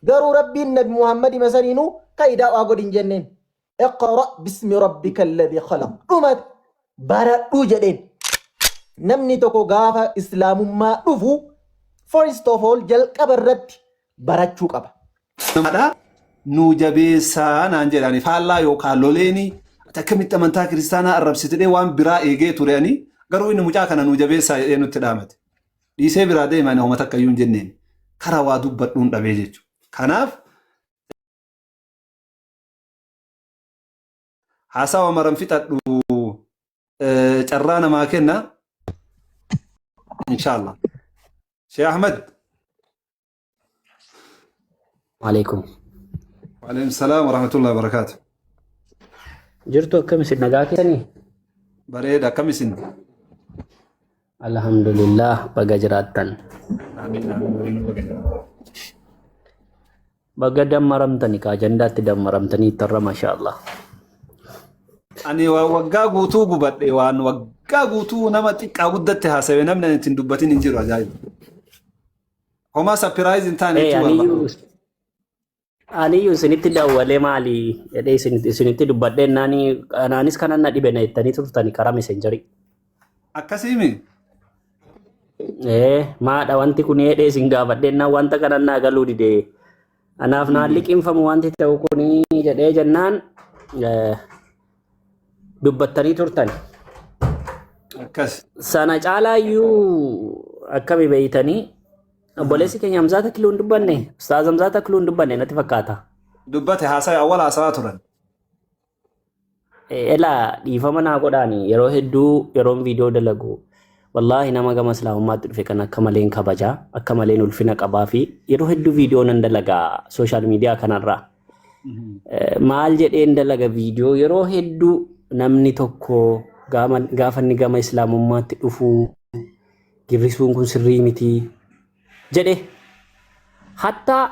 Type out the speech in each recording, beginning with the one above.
Garuu Rabbiin Nabi Muhammadima saniinuu ka'i da'waa godhi hin jenneen. Iqra bismi rabbika alladhi khalaq. Dhumate. Baradhuu jedheen. Namni tokko gaafa islaamummaa dhufu first of all jalqaba irratti barachuu qaba. Namaadha nuu jabeessaa naan jedhani faallaa yookaan loleeni ati akkamitti amantaa kiristaanaa arrabsite jedhee waan biraa eegee ture ani garuu inni mucaa kana nuu jabeessaa jedhee nutti dhaamate. Dhiisee biraa deeme ani homa takka iyyuu hin jenneen karaa waa dubbadhuun dhabee jechuudha. Kanaaf haasawa maran fixadhu carraa namaa kenna inshallah. Sheekh Ahmad. Alaikum. Waalaikum salaam wa rahmatullahi wa barakaatu. Jirtu akkam isin nagaa keessanii? Bareeda akkam isin? Alhamdulillah baga jiraattan. Amiin amiin waliin baga jiraattan. Baga dammaramtani ka ajandaatti dammaramtanii tarra masha Allah. Ani waan waggaa guutuu gubadhe waan waggaa guutuu nama xiqqaa guddatti haasawe namni ani ittiin dubbatin hin jiru ajaa'iba. Homaa sapiraayiz hin taane Ee jechuu barbaada. aniyyuu aniyyuu isinitti dawwalee maali jedhee isinitti dubbadhee naani anaanis kanan na dhibe na jettanii turtani karaa messengerii. Akkasiimi? Ee maadha wanti kun jedhee isin gaafadhee naan wanta kanan naa galuu dide. Anaaf naan liqimfamu wanti ta'u kun jedhee jennaan dubbattanii turtan. Akkas. Sana caalaayyuu akkami beeytanii obboleessi keenya Hamzaa Takluu hin dubbanne Ustaaz Hamzaa Takluu hin dubbanne natti fakkaata. Dubbate haasawa awwala haasawaa turan. Elaa dhiifama naa godhaani yeroo hedduu yeroon viidiyoo dalagu wallaahi nama gama islaamummaatti dhufe kan akka maleen kabajaa akka maleen ulfina qabaa fi yeroo hedduu viidiyoo nan dalagaa sooshaal miidiyaa kanarraa. Maal jedheen dalaga viidiyoo yeroo hedduu namni tokko gaafa inni gama islaamummaatti dhufu girrisuun kun sirrii miti jedhe. Hattaa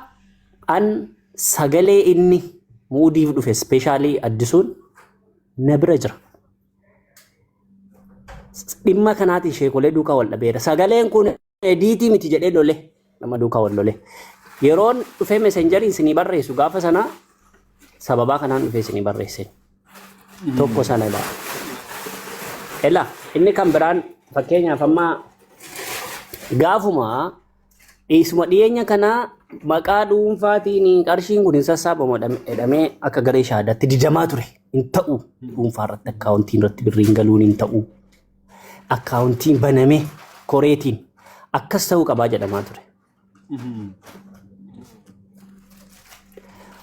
an sagalee inni muudiif dhufe ispeeshaalii addisuun na bira jira. Dhimma kanaatiin sheekolee duukaa wal dhabeera. Sagaleen kun ediitii miti jedhee lole nama duukaa wal lole. Yeroon dhufee messengerii isinii barreessu gaafa sana sababaa kanaan dhufee isinii barreesse. Tokko sana ilaala. Ela inni kan biraan fakkeenyaaf amma gaafuma dhiisuma dhiyeenya kanaa maqaa dhuunfaatiin qarshiin kun hin sassaabamu jedhamee akka garee shahaadaatti didamaa ture. Hin ta'u dhuunfaa irratti akkaawuntiin irratti birriin galuun hin ta'u. Akkaawuntiin banamee koreetiin akkas ta'uu qabaa jedhamaa ture.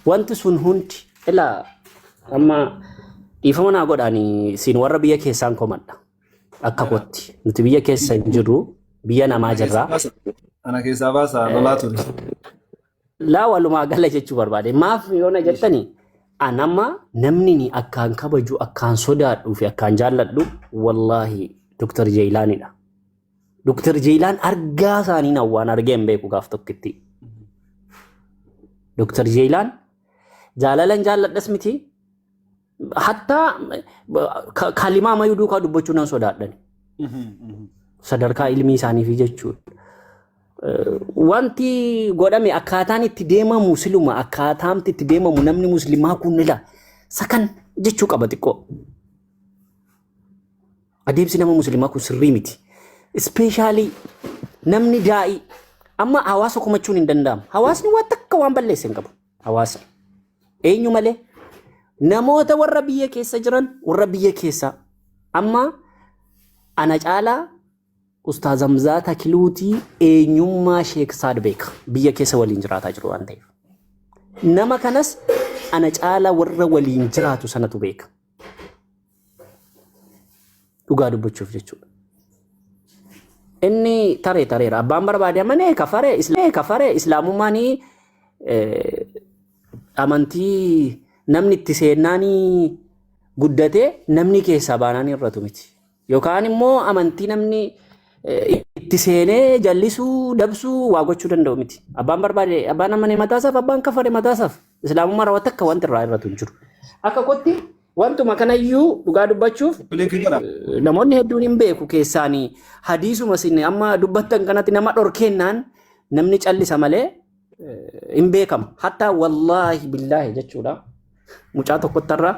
Wanti sun hundi ilaa amma dhiifama naa godhaani isin warra biyya keessaan komadha. Akka kootti nuti biyya keessa hin jirru biyya namaa jirra. Ana keessaa baasa lolaa ture. Laa walumaa gala jechuu barbaade. Maaf yoo na jettani an amma namni ni akkaan kabaju akkaan sodaadhuu fi akkaan jaalladhu wallaahi Dr. Jeeyilaanidha. Dr. Jeeyilaan argaa isaanii na waan argee hin beeku gaaf tokkitti. Dr. Jeeyilaan jaalalan jaalladhas miti Hattaa kalimaa mayyuu duukaa dubbachuu nan sodaadhan. Sadarkaa ilmii isaaniifi jechuudha. Wanti godhame akkaataan itti deemamu siluma akkaataamti itti deemamu namni muslimaa kun ila sakan jechuu qaba xiqqoo. Adeemsi nama muslimaa kun sirrii miti. Ispeeshaalii namni daa'ii amma hawaasa komachuun hin danda'amu. Hawaasni waan takka waan balleesse hin qabu. Hawaasni. Eenyu malee? Namoota warra biyya keessa jiran warra biyya keessaa. Amma ana caalaa Ustaaz Hamzaa Takiluutii eenyummaa Sheek Saad beeka. Biyya keessa waliin jiraataa jiru waan ta'eef. Nama kanas ana caalaa warra waliin jiraatu sanatu beeka. Dhugaa dubbachuuf jechuudha. Inni taree tareera. Abbaan barbaade amanee kafare kafare islaamummaan amantii namni itti seennaanii guddatee namni keessaa baanaan irratu miti. Yookaan immoo amantii namni itti seenee jallisuu, dabsuu waa gochuu danda'u miti. Abbaan barbaade abbaan amane mataasaaf abbaan kafare mataasaaf. Islaamummaa irraa takka wanti irraa irratu hin jiru. Akka kootti wantuma kanayyuu dhugaa dubbachuuf Link godha. namoonni hedduun hin beeku keessaanii hadiisuma isin amma dubbattan kanatti nama dhorkeennaan namni callisa malee Hin beekama. Hattaa wallaahi billaahi jechuudha. Mucaa tokkottarraa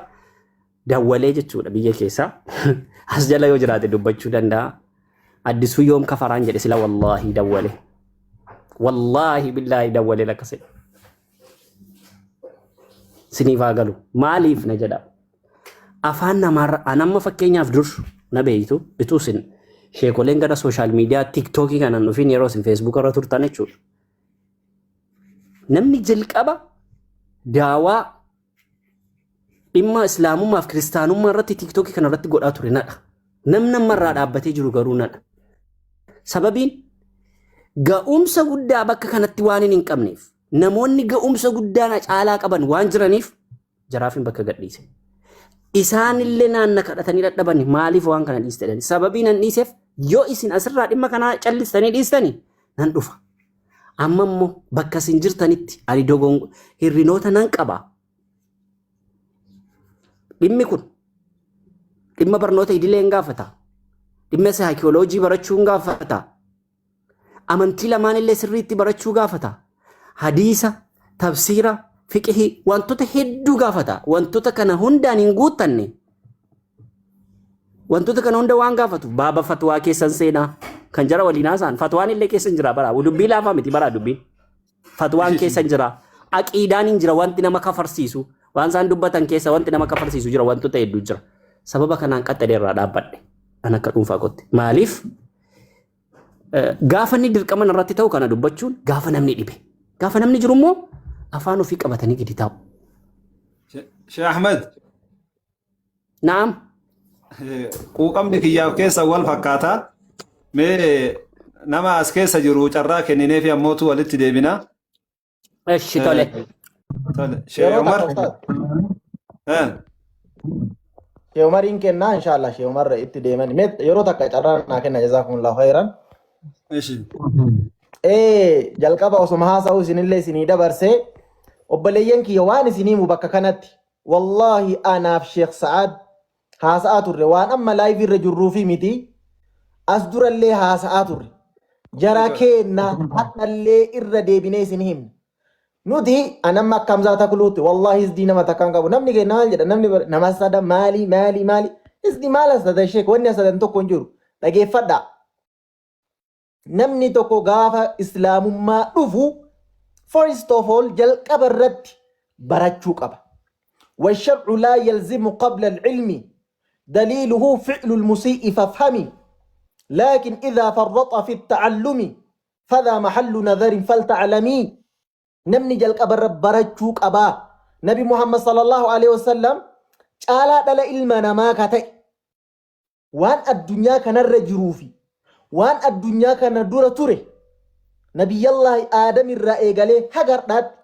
dawwalee jechuudha biyya keessaa. As jala yoo jiraate dubbachuu danda'a. Addisuu yoom kafaraan jedhe sila wallaahi dawwalee. Wallaahi billaahi dawwalee lakkasee. Siniif haa galu. Maaliif na jedha. Afaan namaarra an amma fakkeenyaaf dur na beeytu ituu isin sheekoleen gara social media TikTokii kanaan dhufin yeroo isin Facebook irra turtan jechuudha. Namni jalqaba daawaa dhimma islaamummaa fi kiristaanummaa irratti TikTokii kana irratti godhaa ture nadha. Namni ammarraa dhaabbatee jiru garuu nadha. Sababiin ga'umsa guddaa bakka kanatti waan hin qabneef, namoonni ga'umsa guddaa na caalaa qaban waan jiraniif jaraafin bakka gadhiise. Isaanillee naanna kadhatanii dadhaban, maaliif waan kana dhiiste jedhani. Sababii nan dhiiseef yoo isin asirraa dhimma kanaa callistanii dhiistanii nan dhufa. Amma immoo bakka isin jirtanitti ani dogon hirrinoota nan qaba. Dhimmi kun dhimma barnoota idilee hin gaafata. Dhimma saayikioloojii barachuu hin gaafata. Amantii lamaan illee sirriitti barachuu gaafata. Hadiisa, tafsiira, fiqihii wantoota hedduu gaafata. Wantoota kana hundaan hin guuttanne. Wantoota kana hunda waan gaafatu baaba fatwaa keessan seenaa kan jara waliin haasa'an fatwaan illee keessan jira bara dubbii laafaa miti bara dubbiin. Fatwaan keessan jira. Aqiidaan hin jira, wanti nama kafarsiisu. Waan isaan dubbatan keessa wanti nama kafarsiisu jira, wantoota hedduu jira. Sababa kanaan qaxxalee irraa dhaabbadhe. An akka dhuunfaa kootti. Maaliif? Gaafa inni dirqama irratti ta'u kana dubbachuun gaafa namni dhibe. Gaafa namni jiru immoo afaan ofii qabatanii gadi taa'u. Sheekh Ahmed. Naam. Quuqamni kiyyaaf keessa wal fakkaataa. Mee nama as keessa jiru carraa kenninee fi ammootu walitti deebina. Eshi, tole. Tole. Sheekh Yeroo Umar. takka, ustaaz. Sheekh Umariin kennaa inshallah, Sheekh Umar itti deeman. Mee yeroo takka carraa naa kenna, jazakumullahu khairan. Eshi. Jalqaba osoma haasa'u isinillee isinii dabarsee, obboleeyyan kiyya, waan isinii himu bakka kanatti, wallahi anaaf Sheekh Sa'aad haasa'aa turre, waan amma live irra jirruufi miti, as durallee haasa'aa turre. Jara keenna, hadhallee irra deebinee isin himna. Nuti anamma akka Hamzaa Takluutti wallahi hisdii nama takkaan qabu. Namni keenya maal jedha? Namni nama sada maali maali maali hisdii maal asada sheek, wanni asadan tokko hin jiru. Dhageeffadhaa. Namni tokko gaafa islaamummaa dhufu first of all jalqaba irratti barachuu qaba. والشرع لا يلزم قبل العلم، دليله فعل المسيء فافهمي، لكن إذا فرط في التعلم فذا محل نظر فلتعلمي. Namni jalqaba irra barachuu qabaa. Nabi Muhammad sallallahu alaihi wasallam caalaa dhala ilma namaa ka ta'e, waan addunyaa kanarra jiruu fi waan addunyaa kana dura ture, Nabiyyallaahi Aadam irraa eegalee haga har'aatti,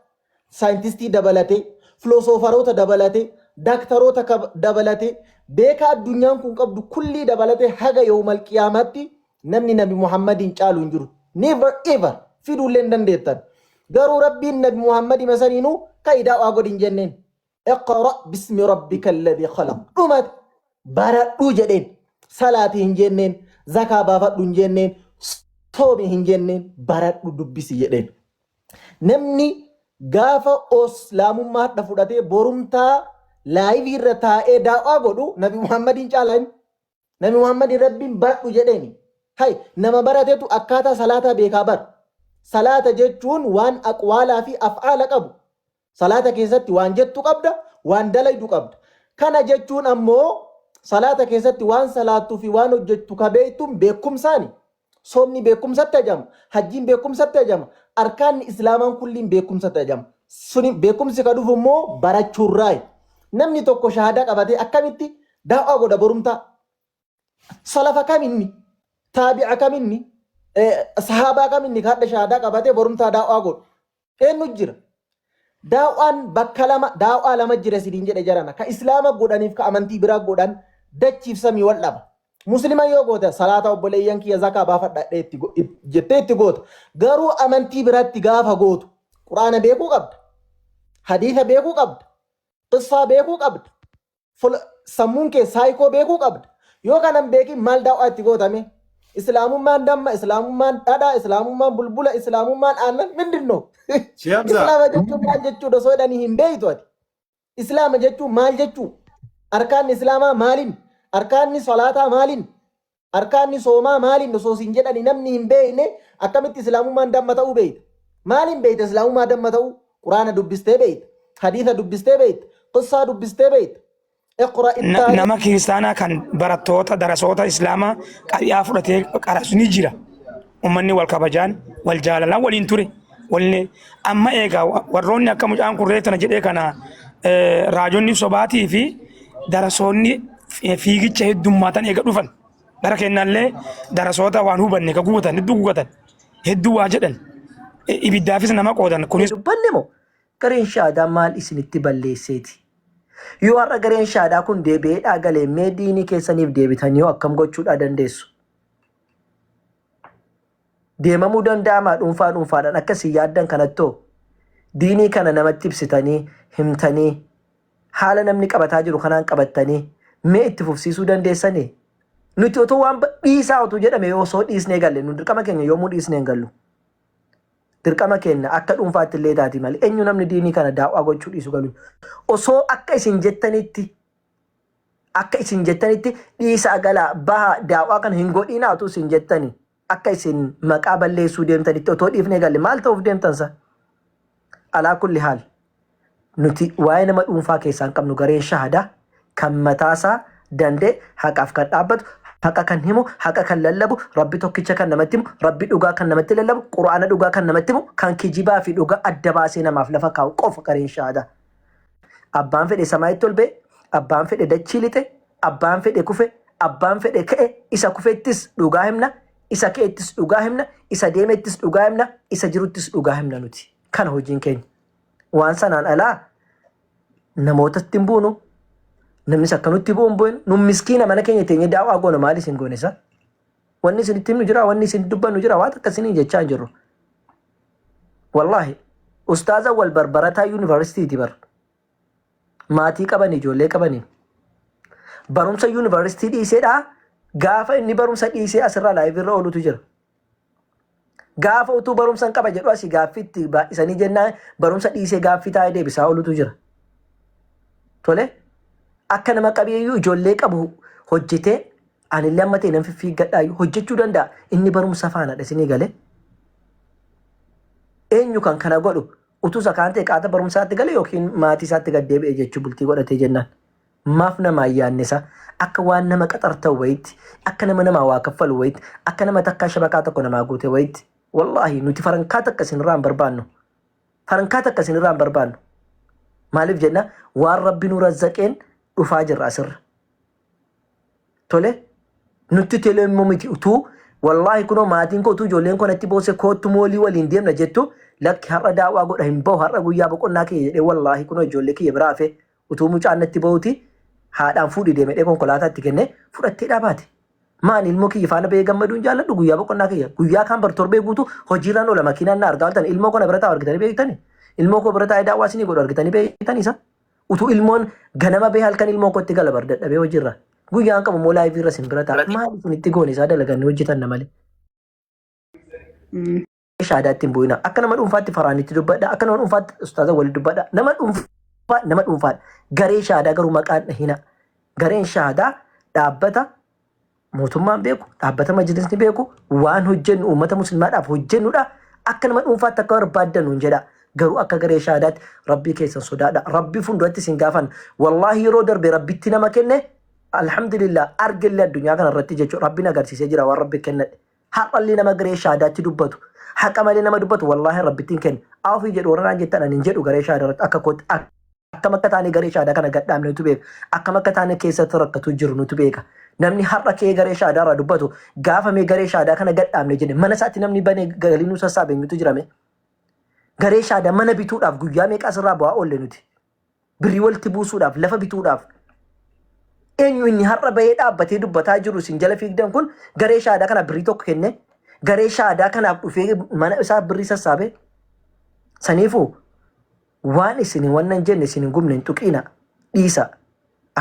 saayintistii dabalatee, filosoofaroota dabalatee, daaktaroota dabalatee, beekaa addunyaan kun qabdu kullii dabalatee, haga yoomal qiyaamaatti namni Nabi Muhammadiin caalu hin jiru. Never ever fiduullee hin dandeettan. Garuu Rabbiin Nabi Muhammadii masaniinuu ka'i daa'waa godhi hin jenneen. Iqra bismi rabbika alladhi khalaq. Dhumate, baradhuu jedheen. Salaati hin jenneen, zakaa baafadhu hin jenneen, soomi hin jenneen, baradhu, dubbisi jedheen. Namni gaafa islaamummaa hadha fudhatee borumtaa live irra taa'ee daa'waa godhu Nabi Muhammadiin caala inni. Nabi Muhammadiin Rabbiin baradhu jedheeni. Hay, nama baratetu akkaataa salaataa beekaa bar. Salaata jechuun waan aqwaalaa fi af'aala qabu. Salaata keessatti waan jettu qabda, waan dalaydu qabda. Kana jechuun ammoo salaata keessatti waan salaattuu fi waan hojjettu ka beektuun beekumsaani. Soomni beekumsatti ajama. Hajjiin beekumsatti ajama. Arkaanni islaamaan kulliin beekumsatti ajama. Suni beekumsi ka dhufu immoo barachuurraayi. Namni tokko shahaadaa qabatee akkamitti daa'waa godha borumtaa? Salafa kaminni? Taabi'a kaminni? Sahaabaa kaminni ka hadha shahaadaa qabatee borumtaa daa'waa godhu? Eenyu jira? Daaw'aan bakka lama, daaw'aa lama jira isiniin jedhe jarana. Ka islaama godhaniif ka amantii biraa godhan dachiif samii wal dhaba. Muslima yoo goote salaata, obboleeyyan kiyya, zakaa baafadha jettee itti goota. Garuu amantii biratti gaafa gootu Quraana beekuu qabda. Hadiisa beekuu qabda. Qissaa beekuu qabda. Sammuun kee saayikoo beekuu qabda. Yoo kanan beekin maal daaw'aa itti gootame? Islaamummaan damma, Islaamummaan dhadhaa, Islaamummaan bulbula, Islaamummaan aannan mindin no? Shee Hamza. Islaama jechuun maal jechuudha osoo jedhanii hin beeytu ati. Islaama jechuun maal jechuu? Arkaanni Islaamaa maalin? Arkaanni salaataa maalin? Arkaanni soomaa maalin osoo siin jedhani namni hin beekne akkamitti Islaamummaan damma ta'uu beeyta? Maalin beeyta Islaamummaa damma ta'uu? Quraana dubbistee beeyta? Hadiisa dubbistee beeyta? Qissaa dubbistee beeyta? Iqra ittaani. Nama kiristaanaa kan barattoota darasoota islaamaa qari'aa fudhatee qarasu ni jira. Uummanni wal kabajaan wal jaalalaan waliin ture. Wallee amma eegaa warroonni akka mucaan kun reeftana jedhee kana raajonni sobaatii fi darasoonni fiigicha heddummaatan eega dhufan. Bara kennallee darasoota waan hubanne ka guutan hedduu guutan hedduu waa jedhan ibiddaafis nama qoodan kunis. Dubbanne moo gareen shaadaa maal isinitti balleesseeti? Yoo har'a gareen shaadaa kun deebi'ee dhaagalee mee diinii keessaniif deebitanii hoo akkam gochuudhaa dandeessu? Deemamuu danda'amaa dhuunfaa dhuunfaadhaan akka isin yaaddan kanattoo diinii kana namatti ibsitanii himtanii haala namni qabataa jiru kanaan qabattanii mee itti fufsiisuu dandeessanii? Nuti otoo waan dhiisaa otuu jedhame osoo dhiisnee galle nu dirqama keenya yoomuu dhiisnee hin gallu. Dirqama keenya akka dhuunfaatti illee taati malee eenyu namni diinii kana daawwaa gochuu dhiisu galu. Osoo akka isin jettanitti akka isin jettanitti dhiisaa galaa baha daawwaa kana hin godhinaa utuu isin jettani akka isin maqaa balleessuu deemtanitti otoo dhiifnee galle maal ta'uuf deemtan sa? Alaa kulli haal nuti waa'ee nama dhuunfaa keessaa hin qabnu. Gareen shahadaa kan mataasaa danda'e, haqaaf kan dhaabbatu, haqa kan himu, haqa kan lallabu, Rabbi tokkicha kan namatti himu, Rabbi dhugaa kan namatti lallabu, Qur'aana dhugaa kan namatti himu, kan kijibaa fi dhugaa adda baasee namaaf lafa kaa'u qofa gareen shahadaa. Abbaan fedhe samaayitti ol ba'e, abbaan fedhe dachii lixe, abbaan fedhe kufe, abbaan fedhe ka'e, isa kufettis dhugaa himna, isa ka'ettis dhugaa himna, isa deemettis dhugaa himna, isa jiruttis dhugaa himna nuti. Kana hojiin keenya. Waan sanaan alaa namootatti hin buunu. Namnis akka nutti bu'u hin bu'in. Nu miskiina mana keenya teenyee daawwaa goona maal isin goone isa? Wanni isin itti himnu jira, wanni isin dubbannu jira, waan takka isiniin jechaa hin jirru. Wallaahi ustaaza wal barbarataa yuunivarsiitiiti bar. Maatii qabanii ijoollee qabanii. Barumsa yuunivarsiitii dhiiseedha. Gaafa inni barumsa dhiisee asirraa live irra oolutu jira. Gaafa utuu barumsa hin qaba jedhu asii gaaffii itti baay'isanii jennaan barumsa dhiisee gaaffii taa'ee deebisaa oolutu jira. Tole akka nama qabeeyyuu ijoollee qabu hojjetee anillee amma ta'e nan fiffiiggadhaayyuu hojjechuu danda'a. Inni barumsa faanadha isinii galee. Eenyu kan kana godhu utuu isa kaan ta'e qaata barumsaatti gale yookiin maatii isaatti gad deebi'e jechuu bultii godhatee jennaan. Maaf namaa hin yaadne isaa? Akka waan nama qaxarta'u wayitti, akka nama namaa waa kaffalu wayitti, akka nama takkaa shabakaa tokko namaa guute wayitti. Wallaahi nuti farankaa takka isinirraa hin barbaannu. Farankaa takka isinirraa hin barbaannu. Maaliif jenna waan Rabbi nu razzaqeen dhufaa jirra asirra. Tole nutti tolee immoo miti utuu wallaahi kunoo maatiin koo utuu ijoolleen koo natti boose koottu moolii waliin deemna jettu lakki har'a daawwaa godha hin bahu har'a guyyaa boqonnaa kiyya jedhee wallaahi kunoo ijoollee kiyya biraa hafee utuu mucaan natti bahuti haadhaan fuudhi deemedhee konkolaataa itti kennee fudhattee dhaabaate. Maan ilmoo kiyya faana bahee gammaduu hin jaalladhu guyyaa boqonnaa kiyya guyyaa kaan bar torbee guutuu hojiirraan oola makiinaan na argaa oltan ilmoo koo na bira taa'u argitanii beektani ilmoo koo bira taa'ee daawwaa isinii godhu argitanii beektani isa. Utuu ilmoon ganama bahee halkan ilmoo kootti gala bar dadhabee hojiirra. Guyyaan qabu immoo live irra isin bira ta'a. Maal isin itti goone isaa dalaganne hojjetanna malee. Shaadaatti hin bu'ina. Akka nama dhuunfaatti faraanitti dubbadha. Akka nama dhuunfaatti ustaaza walitti dubbadha. Nama dhuunfaa nama dhuunfaadha. Garee shaadaa garuu maqaan dhahina. Gareen shaadaa dhaabbata mootummaan beeku, dhaabbata majlisni beeku, waan hojjennu uummata muslimaadhaaf hojjennudha. Akka nama dhuunfaatti akka barbaaddan nuun jedha. Garuu akka garee shaadaatti Rabbii keessan sodaadha. Rabbii fuulduratti isin gaafan. Wallaahi yeroo darbe Rabbitti nama kenne alhamdulillah argellee addunyaa kana irratti jechuudha. Rabbiin agarsiisee jira waan Rabbi kennadhe. Har'allee nama garee shaadaatti dubbatu haqa malee nama dubbatu wallaahi Rabbittiin kenne. Ofii jedhu warra naan jettan ani hin jedhu garee shaadaa irratti akka kootti akkam akka taane garee shaadaa kana gadhaabne nutu beeka. Akkam akka taane keessatti rakkatu jiru nutu beeka. Namni har'a ka'ee garee shaadaa irraa dubbatu gaafa mee garee shaadaa kana gadhaabne jedhe mana isaatti namni banee galii nu sassaabe eenyutu jirame. Garee shaadaa mana bituudhaaf guyyaa meeqa asirraa bu'aa oolle nuti. Birrii walitti buusuudhaaf lafa bituudhaaf. Eenyu inni har'a bahee dhaabbatee dubbataa jiru isin jala fiigdan kun garee shaadaa kanaaf birrii tokko kenne garee shaadaa kanaaf dhufee mana isaa birrii sassaabe. Saniifuu waan isin wannan jenne isin hin gubne hin tuqiina dhiisa.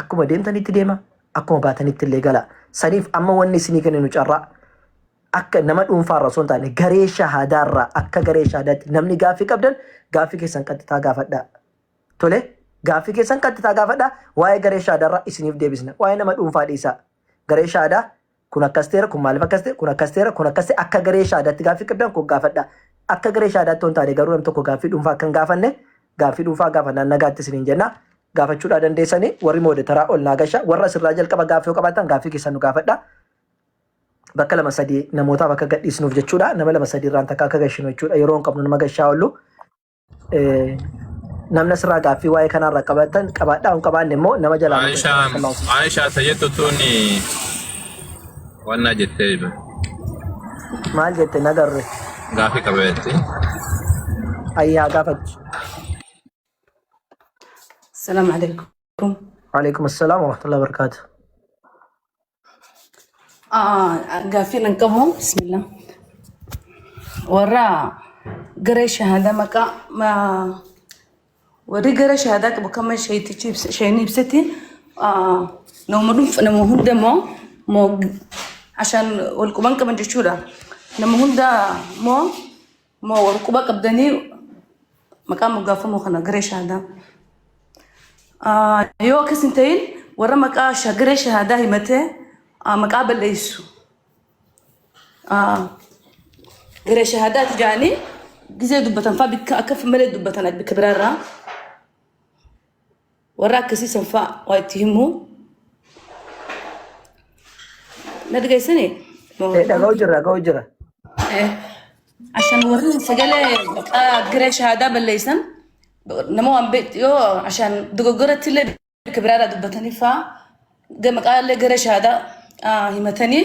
Akkuma deemtanitti deema akkuma baatanitti illee gala. Saniif amma wanni isinii kenninu carraa. Akka nama dhuunfaarra osoo hin taane garee shahaadaarraa akka garee shahaadaatti namni gaaffii qabdan gaaffii keessan qaxxitaa gaafadhaa. Tole gaaffii keessan qaxxitaa gaafadhaa waa'ee garee shahaadaarraa isiniif deebisna. Waa'ee nama dhuunfaa dhiisaa. Garee shahaadaa kun akkas ta'eera kun maaliif akkas ta'e kun akkas ta'eera kun akkas ta'e akka garee shahaadaatti gaaffii qabdan kun gaafadhaa. Akka garee shahaadaatti osoo hin taane garuu namni tokko gaaffii dhuunfaa akka hin gaafanne gaaffii dhuunfaa gaafannaan nagaatti isiniin jenna. Gaafachuudhaa dandeessanii warri moodetaraa ol naa gasha warra asirraa jalqaba gaaffii yoo qabaatan gaaffii keessan nu gaafadhaa. Bakka lama sadii namootaaf akka gadhiisnuuf jechuudha. Nama lama sadii irraan takka akka gashinu jechuudha. Yeroo hin qabnu nama gashaa oollu. Namni asirraa gaaffii waa'ee kanaarraa qabaatan qabaadhaa hin qabaanne immoo nama jalaa nu Aishaan gashaa. Aishaa tajettu tuni wanna jettee jiru. Maal jette nagarre? Gaafii qabeetti. Ayyaa gaafattu. السلام عليكم. Waalaikum assalaam wa rahmatullahi wa barakaatu. Gaaffii nan qabu bismillah warra garee shahaadaa maqaa warri garee shahaadaa qabu kama sheeytichi sheeyni ibsati nama dhuunfa nama hunda moo moo ashaan wal quban qaban jechuudha nama hunda moo moo wal quba qabdanii maqaa moggaafamuu kana garee shahaadaa. Yoo akkas hin ta'in warra maqaa garee shahaadaa himatee maqaa balleessu. Garee shahaadaati jedhanii gizee dubbatan fa'aa bikka akka malee dubbatan bikka biraarraa warra akkasii san fa'aa waa itti himu. Na dhageessanii? Dhaga'u jira dhaga'u jira. Ashan warri sagalee maqaa garee shahaadaa balleessan nama waan beektu yoo ashaan dogoggoratti illee bakka biraarraa dubbatanii fa'aa maqaa illee garee shahaadaa himatanii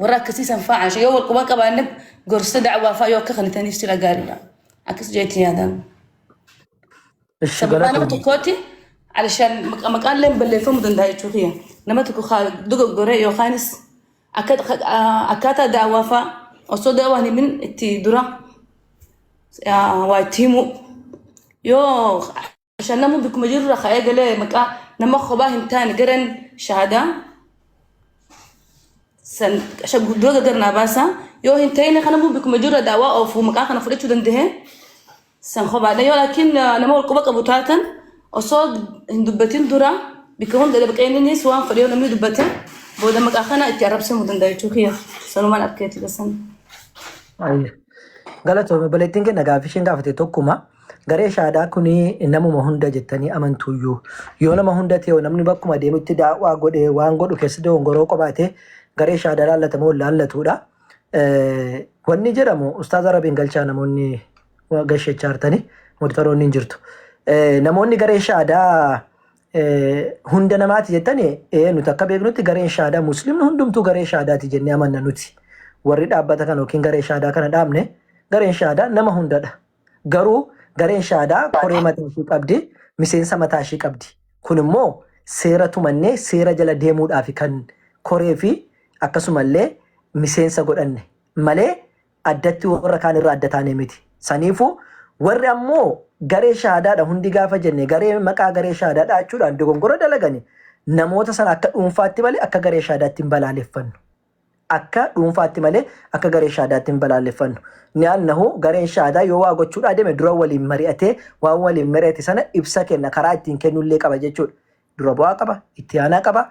warra akkasii san fa'aa ashan yoo wal quban qabaanne gorsa da'waa fa'aa yoo akka kanitaniif sila gaariidha. Akkas jeetti yaadaan. Ishi Sababaa nama galatoomi. tokkooti alashaan maqaan illee balleeffamuu danda'a jechuu kiyya. Nama tokko dogoggore yookaanis akkaataa da'waa fa'aa osoo da'waan himin itti dura waa itti himu. Yoo ashaan namni bakkuma jirurra ka'ee galee maqaa nama kophaa hin taane gareen shahaadaa san dura gargar naa baasa. Yoo hin ta'in kanamuu bakkuma jirurra da'waa oofu maqaa kana fudhachuu danda'e san kophaadha. Yoo laakiin nama wal quba qabu taatan osoo hin dubbatin dura bakka hunda dhabqeenis waan fedhe yoo namni dubbate booda maqaa kana itti arrabsamuu danda'a jechuu kiyya. Sanumaan arkeeti gasan. Galatoomi obboleettiin keenya gaaffii isheen gaafate tokkuma. Garee shahaadaa kuni namuma hunda jettanii amantuyyuu. Yoo nama hunda ta'e namni bakkuma deemutti daawwaa godhee waan godhu keessa dogongoroo qabaate garee shahaadaa laallatamoo hin laallatudha. Wanni jedhamu ustaaza Rabiin galchaa namoonni gashechaa jirtanii moditaroonni hin jirtu. Namoonni garee shahaadaa hunda namaati jettanii nuti akka beeknutti gareen shahaadaa muslimni hundumtuu garee shahaadaati jennee amanna nuti. Warri dhaabbata kana yookiin garee shahaadaa kana dhaabne gareen shahaadaa nama hundadha. Garuu gareen shahaadaa koree mataa ishii qabdi, miseensa mataa ishii qabdi. Kun immoo seera tumannee seera jala deemuudhaaf kan koree fi akkasumallee miseensa godhanne malee addatti warra kaan irraa adda taanee miti. Saniifuu warri ammoo garee shahaadaadha hundi gaafa jenne garee maqaa garee shahaadaa dhaachuudhaan dogongora dalagani namoota sana akka dhuunfaatti malee akka garee shahaadaatti hin balaaleffannu. Akka dhuunfaatti malee akka garee shahaadaatti hin balaaleffannu. Ni'annahu gareen shahaadaa yoo waa gochuudhaa deeme dura waliin mari'atee waan waliin mari'ate sana ibsa kenna karaa ittiin kennullee qaba jechuudha. Dura bu'aa qaba, itti aanaa qaba,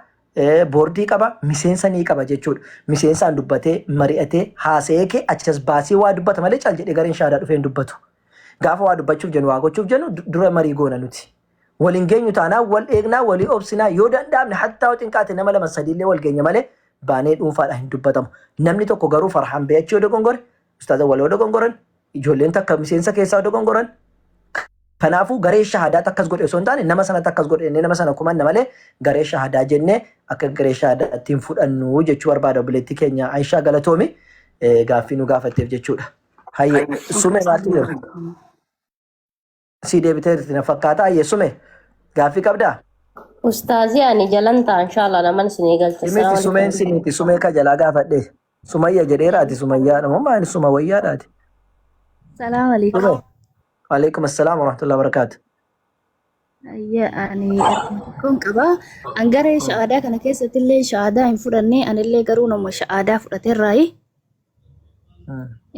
boordii qaba, miseensa ni qaba jechuudha. Miseensaan dubbatee, mari'atee, haasa'ee kee achas baasee waa dubbata malee cal jedhee gareen shahaadaa dhufee hin dubbatu. Gaafa waa dubbachuuf jennu waa gochuuf jennu dura marii goona nuti. Wal hin geenyu taanaan wal eegnaa walii obsinaa yoo danda'amne hattaa yoo xinqaate nama lama sadiillee wal geenya malee baanee dhuunfaadhaan hin dubbatamu. Namni tokko garuu farhaan be'achi yoo dogongore, ustaaza wal yoo dogongoran, ijoolleen takka miseensa keessaa yoo dogongoran, kanaafuu garee shahaadaatti akkas godhe osoo hin taane nama sanatti akkas godhe jennee nama sana kumanna malee garee shahadaa jennee akka garee shahaadaatti hin fudhannu jechuu barbaada obboleettii keenya Aishaa galatoomi gaaffii nu gaafatteef jechuudha. Hayyee sume maaltu jira? Si deebiteerti na fakkaata. Hayyee sume gaaffii qabdaa? Ustaazii ani jalan ta'a inshallah naman isinii galcha. Miti Assalamu sumeen alaikum. si miti sumee ka jalaa gaafadhe. Sumayya jedheera ati sumayyaadha moo maali suma wayyaadha ati? Salaam alaikum. Sume. Waalaikum assalaam warahmatullahi wabarakaatu. Ayya, ani rakkoon qaba. An garee sha'aadaa kana keessatti illee sha'aadaa hin fudhanne, anillee garuu nama sha'aadaa fudhateerraayi.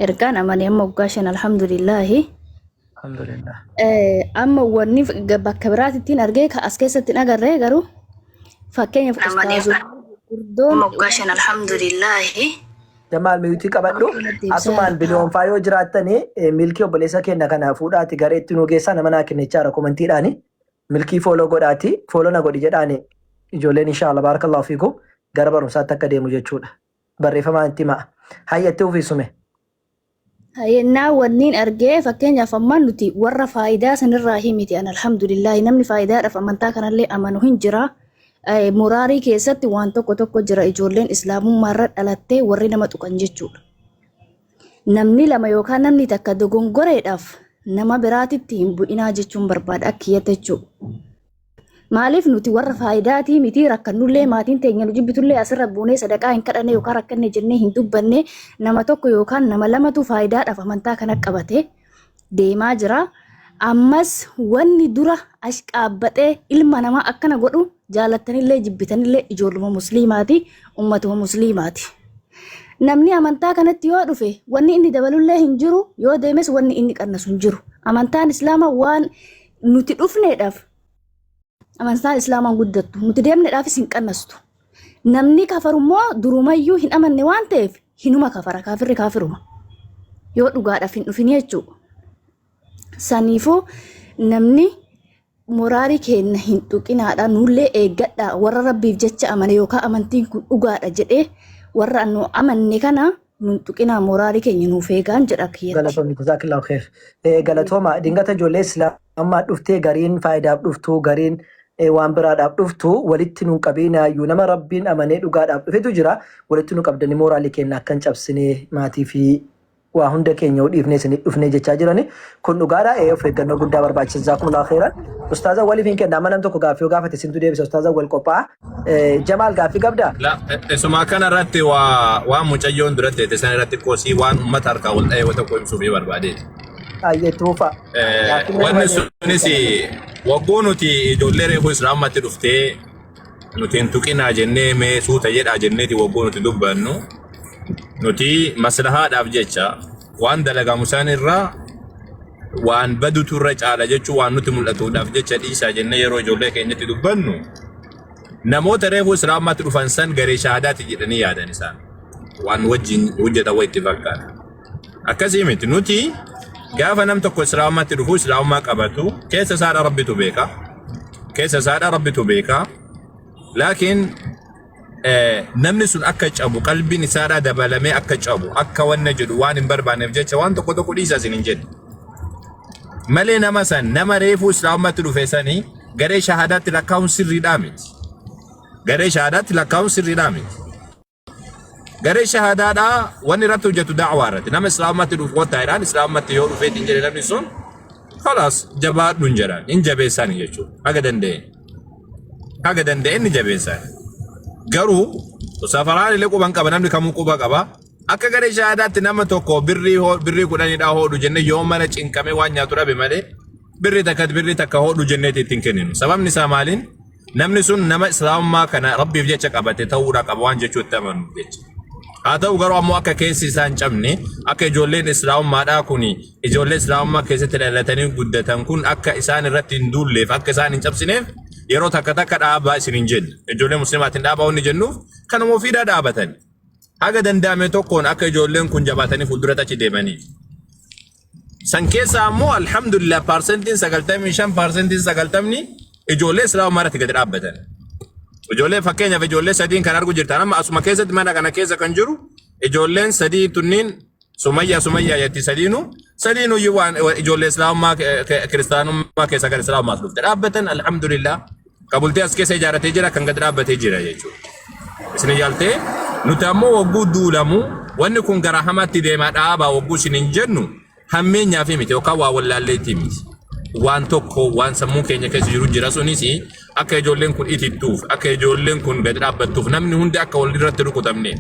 Ergaan amane amma waggaa 5, alhamdulillaahi. Alhamdulillah. Amma wanni bakka biraatittiin argee ka as keessatti hin agarree, garuu fakkeenyaaf ustaazota gurguddoon Waggaa 5, alhamdulillaahi. Jamaal, mute qabadhu. Asumaan biliyoonfaa yoo jiraattanii milkii obboleessa keenya kana fuudhaati gareetti nuu geessaa. Nama naa kennichaara commentiidhaani. Milkii follow godhaati, follow na godhi jedhaani. Ijoolleen, inshaAllah, baarakallahu fiikum, gara barumsaatti akka deemu jechuudha. Barreeffamaan itti himaa. Hayyatti uffisume. Yennaa wanniin argee, fakkeenyaaf ammaan nuti warra faayidaa sanirraa himiti. An alhamdulillahi, namni faayidaadhaaf amantaa kanallee amanu hin jira. Muraarii keessatti waan tokko tokko jira, ijoolleen islaamummaarra dhalattee warri nama tuqan jechuudha. Namni lama yookaan namni takka dogongoreedhaaf nama biraatitti hin bu'inaa jechuun barbaada akka kiyyatti jechuudha. Maaliif nuti warra faayidaatii miti, rakkannullee, maatiin teenya nu jibbitullee, asirra buunee sadaqaa hin kadhanne yookaan rakkanne jennee hin dubbanne. Nama tokko yookaan nama lamatu faayidaadhaaf amantaa kana qabate deemaa jira. Ammas wanni dura ashqaabbaxee ilma namaa akkana godhu, jaalattanillee jibbitanillee, ijoolluma musliimaati, ummatuma musliimaati. Namni amantaa kanatti yoo dhufe wanni inni dabalullee hin jiru, yoo deemes wanni inni qannasu hin jiru. Amantaan islaamaa waan nuti dhufneedhaaf amantaan islaamaan guddattu, nuti deemneedhaafis hin qannastu. Namni kafarummoo durumayyuu hin amanne waan ta'eef hinuma kafara, kaafirri kaafiruma. Yoo dhugaadhaaf hin dhufin jechuudha. Saniifuu namni moraalii keenya hin tuqinaadha, nullee eeggadha. Warra rabbiif jecha amane yookaan amantiin kun dhugaadha jedhee warra nu amanne kana nun tuqinaa, moraalii keenya nuuf eegaan jedha kiyyatti. Galatoomii, jazaakillahu khair. Galatooma. Dingata ijoollee islaamaa dhuftee, gariin faayidaaf dhuftu, gariin waan biraadhaaf dhuftu, walitti nuun qabinaayyuu. Nama rabbiin amanee dhugaadhaaf dhufetu jira. Walitti nu qabdanii mooraalii keenya akkan cabsinee, maatii fi waa hunda keenya yoo dhiifnee isinii dhufnee jechaa jirani. Kun dhugaadha. Of eeggannoo guddaa barbaachisa. Jazaakumullahu khairan. Ustaaza waliif hin kenna. Amma nam tokko gaaffii yoo gaafate isintu deebisa. Ustaaza wal qophaa'a. Jamaal, gaaffii qabdaa? La, isuma kana irratti waa mucayyoon duratti teete san irratti qosii waan uummata harkaa wal dha'e tokko ibsuuf barbaadeeti. Ayyeetti fufaa. Gaaffiin Wanni sunis wagguu nuti ijoollee reefuu islaamatti dhuftee nuti hin tuqinaa jennee, mee suuta jedhaa jenneeti, wagguu nuti dubbannu nuti maslahaadhaaf jecha waan dalagamu isaan irraa waan badutu irra caala jechuu, waan nuti mul'atuudhaaf jecha dhiisaa jennee yeroo ijoollee keenyatti dubbannu, namoota reefuu islaamatti dhufan san garee shahaadaati jedhanii yaadan. Isaan waan wajjin hojjetan wa itti fakkaata. Akkasii miti. Nuti gaafa nam tokko islaamatti dhufu, islaamummaa qabatu, keessa isaadha rabbitu beeka. Keessa isaadha rabbitu beeka. Laakiin namni sun akka cabu, qalbiin isaadhaa dabalamee akka cabu, akka wanna jedhu waan hin barbaanneef jecha waan tokko tokko dhiisaa isin hin jedhu. Malee nama san, nama reefuu islaamummaatti dhufe sanii garee shahaadaatti lakkaa'uun sirriidhaa miti. Garee shahaadaatti lakkaa'uun sirriidhaa miti. Garee shahaadaadhaa wanni irratti hojjetu da'waa irratti. Nama islaamummaatti dhufu qottaa'edhaan islaamummaatti yoo dhufeetiin hin jedhe, namni sun khalaas jabaadhu hin jedhan, hin jabeessani jechuudha. Haga danda'e. Haga danda'e ni jabeessan. Garuu safaraan illee quban qaba, namni kamuu quba qaba. Akka garee shahaadaatti nama tokko birrii 10dhaa hodhu jennee, yoo mana cinqamee waan nyaatu dhabe malee, birrii takka hodhu jenneeti ittiin kenninu. Sababni isaa maaliin? Namni sun nama islaamummaa kana rabbiif jecha qabate ta'uudha qaba waan jechuutti amanu jecha. Haa ta'u garuu ammoo akka keessi isaa hin cabne, akka ijoolleen islaamummaadhaa kun, ijoollee islaamummaa keessatti dhalatanii guddatan kun, akka isaan irratti hin duulleef, akka isaan hin cabsineef, yeroo takka takka dhaabaa isin hin jennu. Ijoollee muslimaatiin dhaabaa wanni jennuuf kanuma ofiidhaa dhaabatan. Haga danda'ame tokkoon akka ijoolleen kun jabaatanii fuulduratti achi deemanii. San keessa ammoo alhamdulillah 95%, 90% ijoollee islaamummaa irratti gadi dhaabbatan. Ijoollee, fakkeenyaaf, ijoollee sadiin kan argu jirtan amma asuma keessatti, mana kana keessa kan jiru, ijoolleen sadii tunniin Sumayyaa Sumayyaa jetti. Sadiinu sadiinu iyyuu waan ijoollee islaamummaa kiristaanummaa keessa gara islaamummaas dhufte dhaabbatan, alhamdulillah, kabultee as keessa ijaaratee jira, kan gadi dhaabbatee jira jechuudha. Isin ijaaltee nuti ammoo wagguu duulamu wanni kun gara hamaatti deemaa, dhaabaa wagguu isin hin jennu, hammeenyaa fi miti yookaan waa wallaalleetii miti. Waan tokko waan sammuu keenya keessa jiru jira. Sunis akka ijoolleen kun itittuuf, akka ijoolleen kun gadi dhaabbattuuf, namni hundi akka wal irratti rukutamne.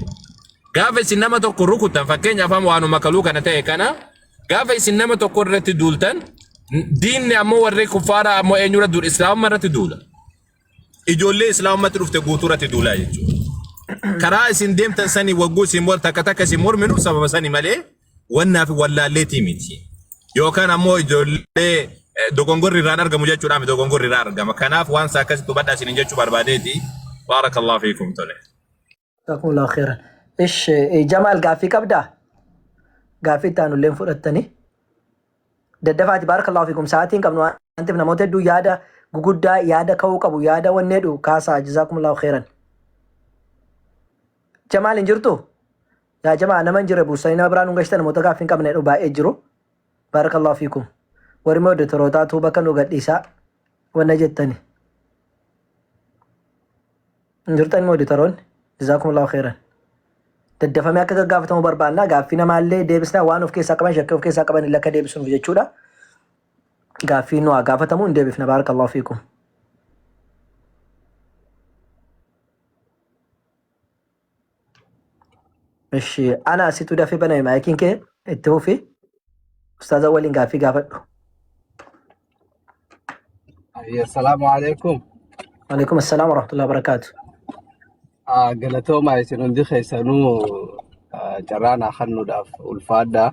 Gaafa isin nama tokko rukutan, fakkeenyaaf amma waanuma kaluu kana ta'e kana, gaafa isin nama tokko irratti duultan Diinni ammoo warri kuffaaraa ammoo eenyurra duula? Islaamummaa irratti duula. Ijoollee islaamummaatti dhufte guutuu irratti duulaa jechuudha. Karaa isin deemtan sanii wagguu isin mor takka takka isin morminu sababa sanii malee wannaa fi wallaalleetii miti. Yookaan ammoo ijoollee dogongorri irraan argamu jechuudha miti dogongorri irraa argama. Kanaaf waan isaa akkasitti hubadhaa isiniin jechuu barbaadeeti. Baarakallahu fiikum tole. Jazakumullahu khairan. Ish Jamaal gaaffii qabdaa? Gaaffii itti aanullee hin fudhattanii. Daddafaati baarakallahu fiikum sa'aatii hin qabnu waan ta'eef namoota hedduu yaada guguddaa yaada ka'uu qabu yaada wanneedhu kaasaa jazakumullahu khairan. Jamaal hin jirtu? Yaa jamaa nama hin jirre buustanii nama biraan nu gashtan namoota gaaffii hin qabne baay'ee jiru. Baarakallahu fiikum. Warri moderatorootaa tuu bakka nu gadhiisaa wanna jettani. Hin jirtan moderatoronni. Jazakumullahu khairan. Daddafamee akka gaggaafatamu barbaanna. Gaaffii namaallee deebisnaa waan of keessaa qaban shakkii of keessaa qaban illee akka deebisnuuf jechuudha. Gaaffii nu haa gaafatamu hin deebifna. Baarakallahu fiikum. Ishi ana asitu dafee baname maayikiin kee itti fufi. Ustaaza waliin gaaffii gaafadhu. Assalaamu alaikum. Waalaikum assalaam warahmatullahi wabarakaatu. Galatoomaa isin hundi keessanuu carraa naa kennuudhaaf ulfaadha.